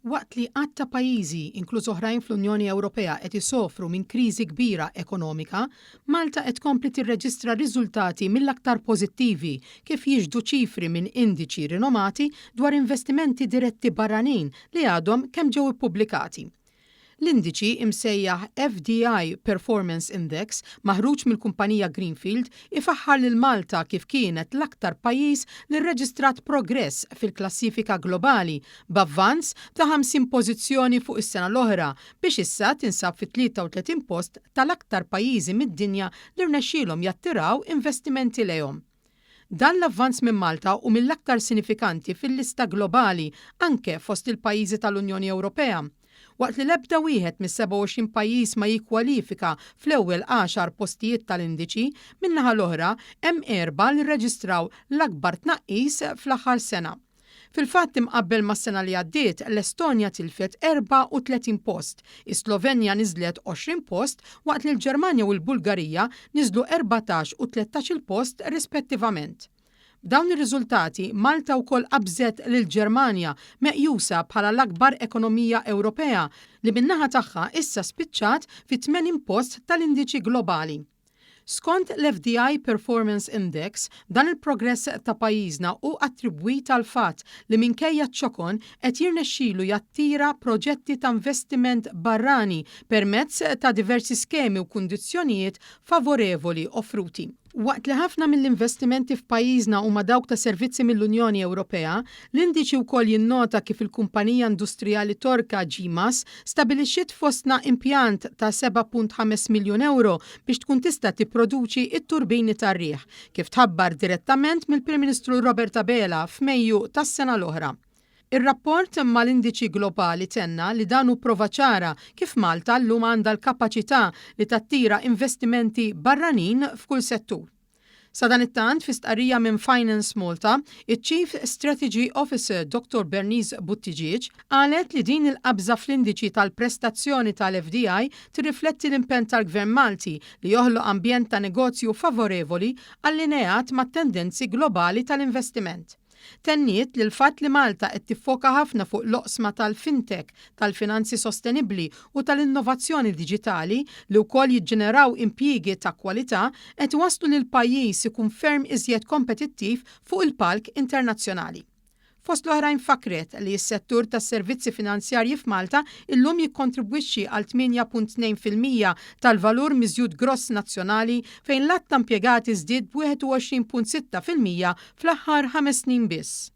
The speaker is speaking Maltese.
Waqt li għadd ta' pajjiżi, inkluż oħrajn fl-Unjoni Ewropea qed isofru minn kriżi kbira ekonomika, Malta qed tkompli tirreġistra riżultati mill-aktar pożittivi kif jixhdu ċifri minn indiċi rinomati dwar investimenti diretti barranin li għadhom kemm ġew ippubblikati. L-indiċi, imsejjaħ FDI Performance Index, maħruġ mill-kumpanija Greenfield, ifaħħar lil Malta kif kienet l-aktar pajjiż li rreġistrat progress fil-klassifika globali, b'avvanz ta' 50 pożizzjoni fuq is-sena l-oħra, biex issa tinsab fit-33 post tal-aktar pajjiżi mid-dinja li rnexxielhom jattiraw investimenti lejhom. Dan l-avvanz minn Malta hu mill-aktar sinifikanti fil-lista globali anke fost il-pajjiżi tal-Unjoni Ewropea. Waqt li l-ebda wieħed mis-27 pajjiż ma jikkwalifika fl-ewwel għaxar postijiet tal-indiċi, min-naħa l-oħra hemm erbgħa li rreġistraw l-akbar tnaqqis fl-aħħar sena. Fil-fatt imqabbel mas-sena li għaddiet, l-Estonja tilfet 34 post, is-Slovenja niżlet 20 post waqt li l-Ġermanja u l-Bulgarija niżlu 14 u 13-il post rispettivament. B'dawn ir-riżultati, Malta wkoll qabżet lill-Ġermanja, meqjusa bħala l-akbar ekonomija Ewropea, li min-naħa tagħha issa spiċċat fit-80 post tal-indiċi globali. Skont l-FDI Performance Index, dan il-progress ta' pajjiżna hu attribwit għall-fatt li minkejja ċ-ċokon qed jirnexxilu jattira proġetti ta' investiment barrani permezz ta' diversi skemi u kundizzjonijiet favorevoli offruti. Waqt li ħafna mill-investimenti f'pajjiżna huma dawk ta' servizzi mill-Unjoni Ewropea, l-indiċi wkoll jinnota kif il-kumpanija industrijali Torka Gimas stabilixxiet fostna impjant ta' 7.5 miljun ewro biex tkun tista' tipproduċi t-turbini tar-riħ, kif tħabbar direttament mill-Prim Ministru Robert Abela f'Mejju tas-sena l-oħra. Ir-rapport mal-indiċi globali tenna li dan hu prova ċara kif Malta llum għandha l-kapaċità li tattira investimenti barranin f'kull settur. Sadanittant, fi stqarrija minn Finance Malta, iċ-Chief Strategy Officer Dottor Bernice Buttigieg qalet li din il-qabża fl-indiċi tal-prestazzjoni tal-FDI tirrifletti l-impenn tal-Gvern Malti li joħloq ambjent ta' negozju favorevoli allineat mat-tendenzi globali tal-investiment. Tenniet li l-fatt li Malta qed tiffoka ħafna fuq l-oqsma tal-fintech, tal-finanzi sostenibbli u tal-innovazzjoni diġitali li wkoll jiġġeneraw impjiegi ta' kwalità qed iwasslu lill-pajjiż ikun ferm iżjed kompetittiv fuq il-palk internazzjonali. Fost l-oħrajn fakkret li s-settur tas-servizzi finanzjarji f'Malta illum jikkontribwixxi għal 8.2% tal-valur miżjud gross nazzjonali fejn l-għadd ta' impjegati żdied b'21.6% fl-aħħar ħames snin biss.